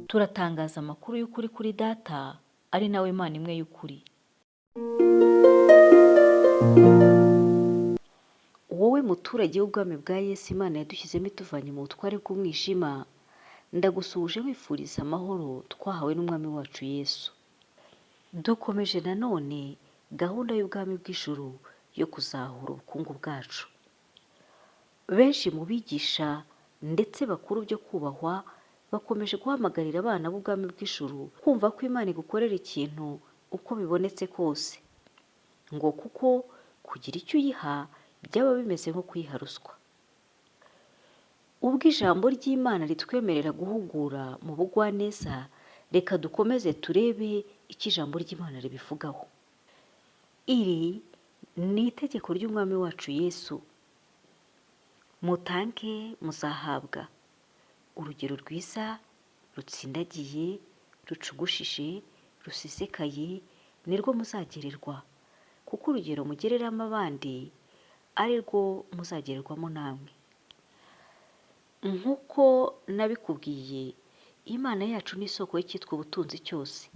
Turatangaza amakuru y'ukuri kuri Data, ari nawe Mana imwe y'ukuri. Wowe muturage w'ubwami bwa Yesu Imana yadushyizemo ituvanye mu butware bw'umwijima, ndagusuhuje nkwifuriza amahoro twahawe n'Umwami wacu Yesu. Dukomeje nanone gahunda y'ubwami bw'ijuru yo kuzahura ubukungu bwacu. Benshi mu bigisha ndetse bakuru byo kubahwa bakomeje guhamagarira abana b'ubwami bw'ijuru kumva ko Imana igukorera ikintu uko bibonetse kose, ngo kuko kugira icyo uyiha byaba bimeze nko kuyiha ruswa. Ubwo ijambo ry'Imana ritwemerera guhugura mu bugwaneza, reka dukomeze turebe icyo ijambo ry'Imana ribivugaho. Iri ni itegeko ry'Umwami wacu Yesu: mutange muzahabwa. Urugero rwiza rutsindagiye, rucugushije, rusesekaye nirwo muzagererwa, kuko urugero mugereramo abandi ari rwo muzagererwamo namwe. Nk'uko nabikubwiye, Imana yacu ni isoko y'icyitwa ubutunzi cyose.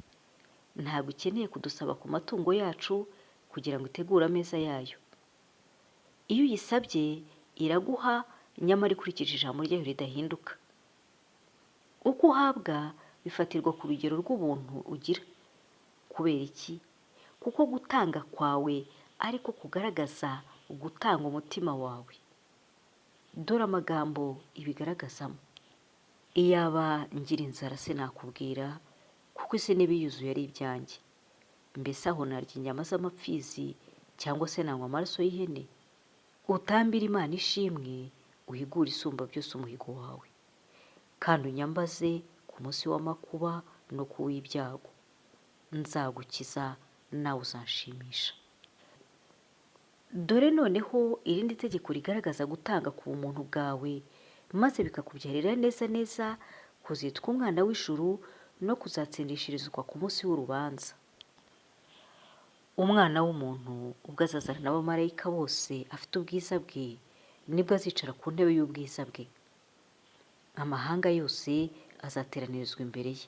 Ntabwo ikeneye kudusaba ku matungo yacu kugira ngo itegure ameza yayo. Iyo uyisabye iraguha, nyamara ikurikije ijambo ryayo ridahinduka. Uko uhabwa bifatirwa ku rugero rw'ubuntu ugira. Kubera iki? Kuko gutanga kwawe ariko kugaragaza gutanga umutima wawe. Dore amagambo ibigaragazamo: Iyaba ngira inzara sinakubwira, kuko isi n'ibiyuzuye ari ibyanjye. Mbese aho narya inyama z'amapfizi, cyangwa se nanywa amaraso y'ihene? Utambire Imana ishimwe, uhigure Isumba byose umuhigo wawe. Kandi unyambaze ku munsi w'amakuba no ku w'ibyago. Nzagukiza nawe uzanshimisha. Dore noneho irindi tegeko rigaragaza gutanga ku bumuntu bwawe, maze bikakubyarira neza neza kuzitwa umwana w'ijuru no kuzatsindishirizwa ku munsi w'urubanza. Umwana w'umuntu ubwo azazana n'abamarayika bose afite ubwiza bwe, nibwo azicara ku ntebe y'ubwiza bwe. Amahanga yose azateranirizwa imbere ye,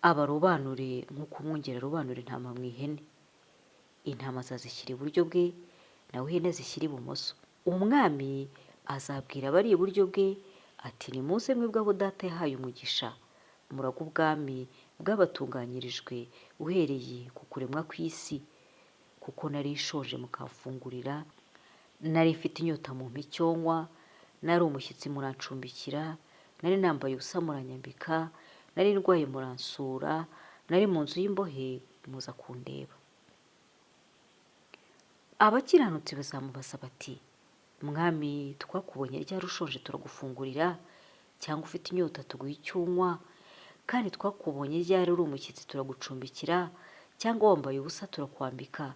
abarobanure nk'uko umwungeri arobanura intama mu ihene. Intama azazishyira iburyo bwe, naho ihene azishyire ibumoso. Umwami azabwira abari iburyo bwe ati: nimuze mwebwe abo Data yahaye umugisha, muragwe ubwami bwabatunganyirijwe uhereye ku kuremwa kw'isi. Kuko nari nshonje mukamfungurira, nari mfite inyota mumpa icyo nywa, nari umushyitsi murancumbikira, nari nambaye ubusa muranyambika, nari ndwaye muransura, nari mu nzu y'imbohe muza kundeba. Abakiranutsi bazamubaza bati: Mwami, twakubonye ryari ushonje turagufungurira, cyangwa ufite inyota tuguha icyo unywa? Kandi twakubonye ryari uri umushyitsi turagucumbikira, cyangwa wambaye ubusa turakwambika?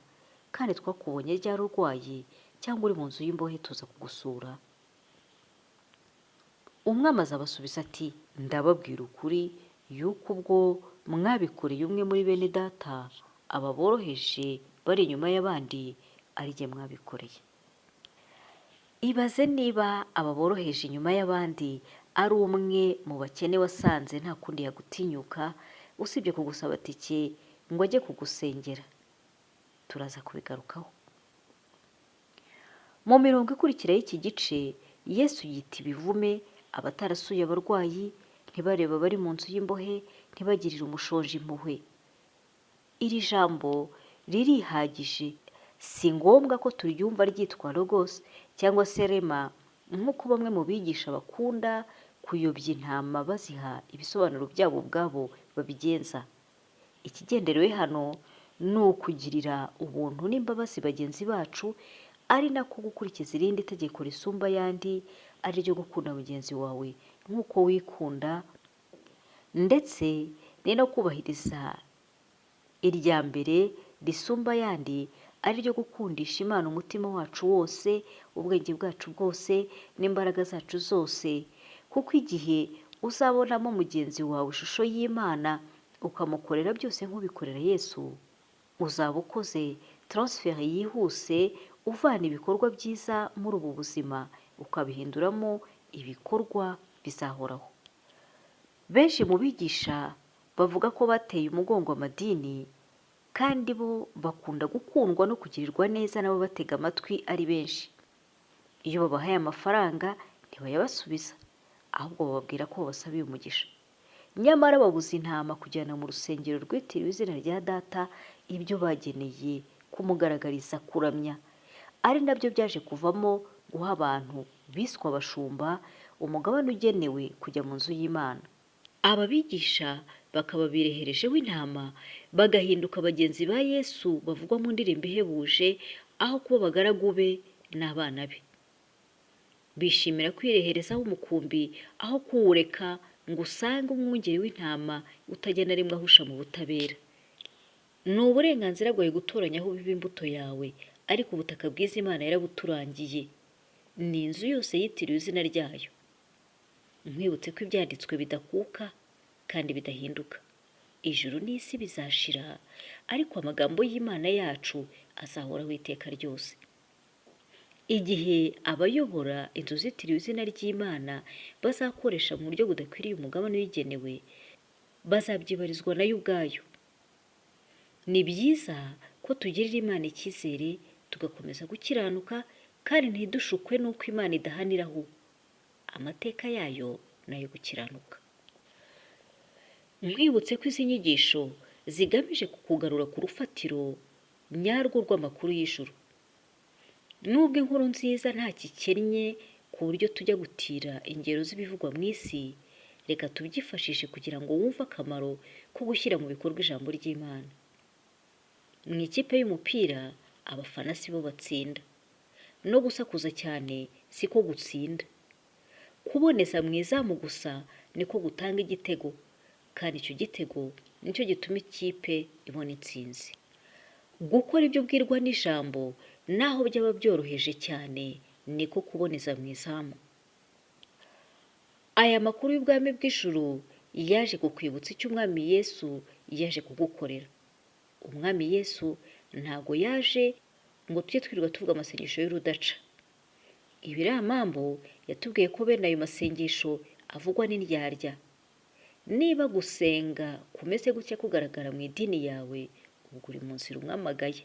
Kandi twakubonye ryari urwaye cyangwa uri mu nzu y'imbohe tuza kugusura? Umwami azabasubiza ati: ndababwira ukuri yuko ubwo mwabikoreye umwe muri bene Data, aba boroheje bari inyuma y'abandi, ari jye mwabikoreye. Ibaze niba aba boroheje inyuma y'abandi ari umwe mu bakene wasanze nta kundi yagutinyuka usibye kugusaba tike ngo ajye kugusengera. Turaza kubigarukaho. Mu mirongo ikurikira y'iki gice, Yesu yita ibivume abatarasuye abarwayi, ntibarebe abari mu nzu y'imbohe, ntibagirire umushonji impuhwe. Iri jambo ririhagije, si ngombwa ko turyumva ryitwa logos cyangwa se rema, nk'uko bamwe mu bigisha bakunda kuyobya intama baziha ibisobanuro byabo ubwabo babigenza. Ikigenderewe hano ni ukugirira ubuntu n'imbabazi bagenzi bacu, ari nako gukurikiza irindi tegeko risumba ayandi, ari ryo gukunda mugenzi wawe nk'uko wikunda, ndetse ni no kubahiriza irya mbere risumba ayandi, ari ryo gukundisha Imana umutima wacu wose, ubwenge bwacu bwose n'imbaraga zacu zose. Kuko igihe uzabonamo mugenzi wawe ishusho y'Imana, ukamukorera byose nk'ubikorera Yesu, uzaba ukoze transfert yihuse, uvana ibikorwa byiza muri ubu buzima ukabihinduramo ibikorwa bizahoraho. Benshi mu bigisha bavuga ko bateye umugongo amadini, kandi bo bakunda gukundwa no kugirirwa neza n'ababatega amatwi ari benshi. Iyo babahaye amafaranga ntibayabasubiza, ahubwo bababwira ko babasabiye umugisha. Nyamara babuza intama kujyana mu rusengero rwitiriwe izina rya Data ibyo bageneye kumugaragariza kuramya, ari nabyo byaje kuvamo guha abantu biswe abashumba umugabane ugenewe kujya mu nzu y'Imana. Aba bigisha bakaba bireherejeho intama, bagahinduka bagenzi ba Yesu bavugwa mu ndirimbo ihebuje, aho kuba abagaragu be n'abana be. Bishimira kwireherezaho umukumbi aho kuwureka ngo usange umwungeri w'intama utajya na rimwe ahusha mu butabera. Ni uburenganzira bwawe gutoranya aho ubiba imbuto yawe, ariko ubutaka bwiza Imana yarabuturangiye. Ni inzu yose yitiriwe izina ryayo. Nkwibutse ko ibyanditswe bidakuka kandi bidahinduka. Ijuru n'isi bizashira, ariko amagambo y'Imana yacu azahoraho iteka ryose. Igihe abayobora inzu zitiriwe izina ry'Imana bazakoresha mu buryo budakwiriye umugabane uyigenewe, bazabyibarizwa nayo ubwayo. Ni byiza ko tugirira Imana icyizere, tugakomeza gukiranuka kandi ntidushukwe n'uko Imana idahaniraho. Amateka yayo ni ayo gukiranuka. Nkwibutse ko izi nyigisho zigamije kukugarura ku rufatiro nyarwo rw'amakuru y'ijuru. Nubwo inkuru nziza nta kikennye ku buryo tujya gutira ingero z'ibivugwa mu isi, reka tubyifashishe kugira ngo wumve akamaro ko gushyira mu bikorwa ijambo ry'Imana. Mu ikipe y'umupira abafana si bo batsinda, no gusakuza cyane siko gutsinda. Kuboneza mu izamu gusa niko gutanga igitego, kandi icyo gitego nicyo gituma ikipe ibona intsinzi. Gukora ibyo ubwirwa n'ijambo naho byaba byoroheje cyane niko kuboneza mu izamu. Aya makuru y'ubwami bw'ijuru yaje kukwibutsa icyo Umwami Yesu yaje kugukorera. Umwami Yesu ntago yaje ngo tujye twirirwa tuvuga amasengesho y'urudaca. Ibiramambu yatubwiye ko bene ayo masengesho avugwa n'indyarya. Niba gusenga kumeze gutya kugaragara mu idini yawe, ubwo uri mu nzira umwamagaye.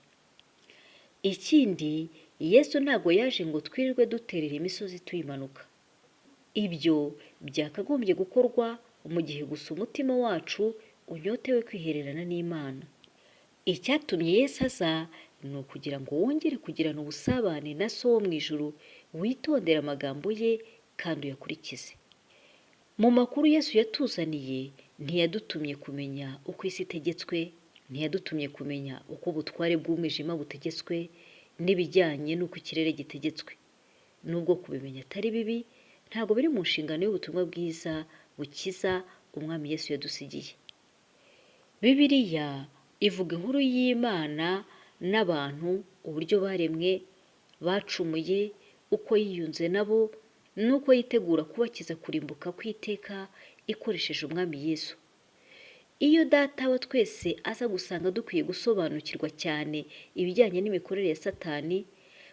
Ikindi, Yesu ntago yaje ngo twirirwe duterera imisozi tuyimanuka. Ibyo byakagombye gukorwa mu gihe gusa umutima wacu unyotewe kwihererana n'Imana. Icyatumye Yesu aza ni ukugira ngo wongere kugirana ubusabane na So wo mu ijuru, witondere amagambo ye kandi uyakurikize. Mu makuru Yesu yatuzaniye, ntiyadutumye kumenya uko isi itegetswe, ntiyadutumye kumenya uko ubutware bw'umwijima butegetswe n'ibijyanye n'uko ikirere gitegetswe. Nubwo kubimenya atari bibi, ntabwo biri mu nshingano y'ubutumwa bwiza bukiza Umwami Yesu yadusigiye. Bibiliya ivuga inkuru y'Imana n'abantu, uburyo baremwe, bacumuye, uko yiyunze nabo, n'uko yitegura kubakiza kurimbuka kw'iteka ikoresheje Umwami Yesu. Iyo Data wa twese aza gusanga dukwiye gusobanukirwa cyane ibijyanye n'imikorere ya Satani,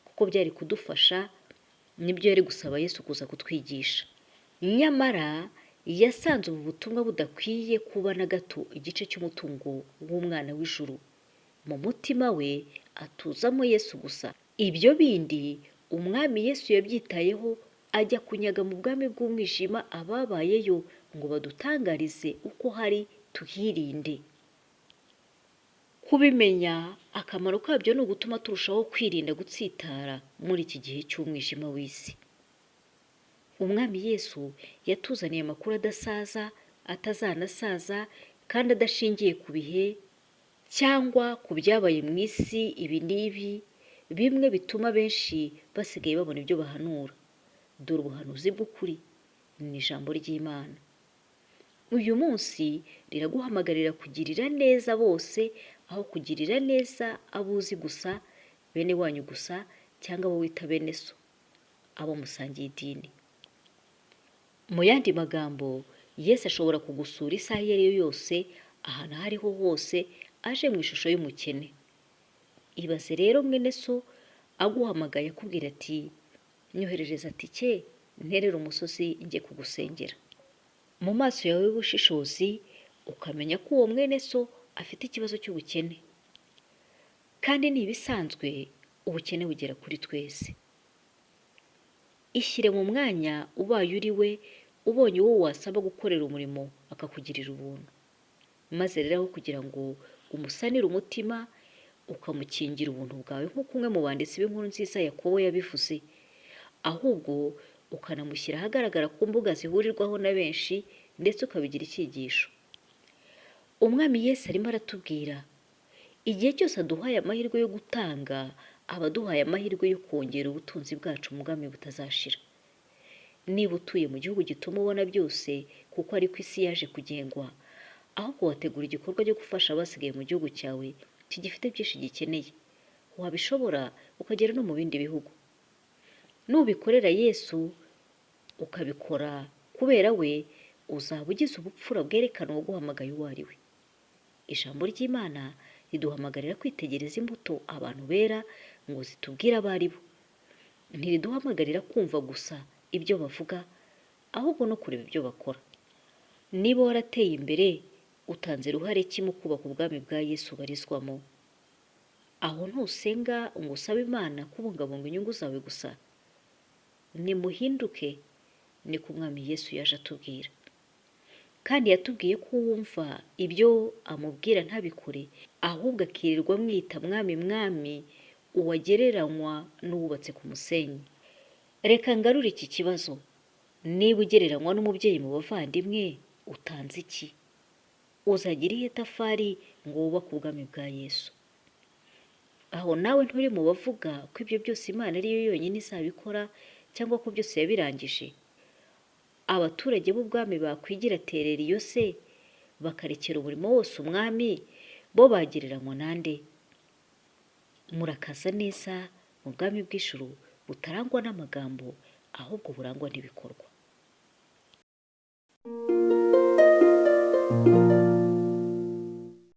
kuko byari kudufasha, nibyo yari gusaba Yesu kuza kutwigisha. Nyamara yasanze ubu butumwa budakwiye kuba na gato igice cy'umutungo w'umwana w'ijuru. Mu mutima we atuzamo Yesu gusa. Ibyo bindi Umwami Yesu yabyitayeho ajya kunyaga mu bwami bw'umwijima ababayeyo ngo badutangarize uko hari tuhirinde. Kubimenya akamaro kabyo ni ugutuma turushaho kwirinda gutsitara muri iki gihe cy'umwijima w'isi. Umwami Yesu yatuzaniye amakuru adasaza, atazanasaza kandi adashingiye ku bihe cyangwa ku byabaye mu isi ibi n'ibi, bimwe bituma benshi basigaye babona ibyo bahanura. Dore ubuhanuzi bw'ukuri ni ijambo ry'Imana. Uyu munsi riraguhamagarira kugirira neza bose aho kugirira neza abo uzi gusa, bene wanyu gusa cyangwa abo wita bene so, abo musangiye idini. Mu yandi magambo, Yesu ashobora kugusura isaha iyo ari yo yose, ahantu aho ariho hose, aje mu ishusho y'umukene. Ibaze rero mwene so aguhamagaye akubwira ati nyoherereza tike nterere umusozi njye kugusengera. Mu maso yawe y'ubushishozi ukamenya ko uwo mwene so afite ikibazo cy'ubukene. Kandi ni ibisanzwe, ubukene bugera kuri twese. Ishyire mu mwanya ubaye uri we, ubonye uwo wasaba gukorera umurimo akakugirira ubuntu. Maze rero aho kugira ngo umusanire umutima, ukamukingira ubuntu bwawe nk'uko umwe mu banditsi b'inkuru nziza Yakobo yabivuze, ahubwo ukanamushyira ahagaragara ku mbuga zihurirwaho na benshi, ndetse ukabigira icyigisho. Umwami Yesu arimo aratubwira, igihe cyose aduhaye amahirwe yo gutanga, aba aduhaye amahirwe yo kongera ubutunzi bwacu mu bwami butazashira. Niba utuye mu gihugu gituma ubona byose kuko ariko isi yaje kugengwa, ahubwo wategura igikorwa cyo gufasha abasigaye mu gihugu cyawe kigifite byinshi gikeneye. Wabishobora ukagera no mu bindi bihugu. Nubikorera Yesu, ukabikora kubera we, uzaba ugize ubupfura bwerekana uwaguhamagaye uwo ari we. Ijambo ry'Imana riduhamagarira kwitegereza imbuto abantu bera ngo zitubwire abo ari bo. Ntiriduhamagarira kumva gusa ibyo bavuga, ahubwo no kureba ibyo bakora. Niba warateye imbere, utanze ruhare ki mu kubaka ubwami bwa Yesu ubarizwamo? Aho ntusenga ngo usabe Imana kubungabunga inyungu zawe gusa? Nimuhinduke, niko Umwami Yesu yaje atubwira. Kandi yatubwiye ko uwumva ibyo amubwira ntabikore, ahubwo akirirwa amwita Mwami Mwami, uwagereranywa n'uwubatse ku musenyi. Reka ngarure iki kibazo: niba ugereranywa n'umubyeyi mu bavandimwe, utanze iki? Uzagira ihe tafari ngo wubake ubwami bwa Yesu? Aho nawe nturi mu bavuga ko ibyo byose Imana ariyo yonyine izabikora, cyangwa ko byose yabirangije? Abaturage b'ubwami bakwigira terera iyo se, bakarekera umurimo wose umwami, bo bagereranywa nande? Murakaza neza mu bwami bw'ijuru butarangwa n'amagambo, ahubwo burangwa n'ibikorwa.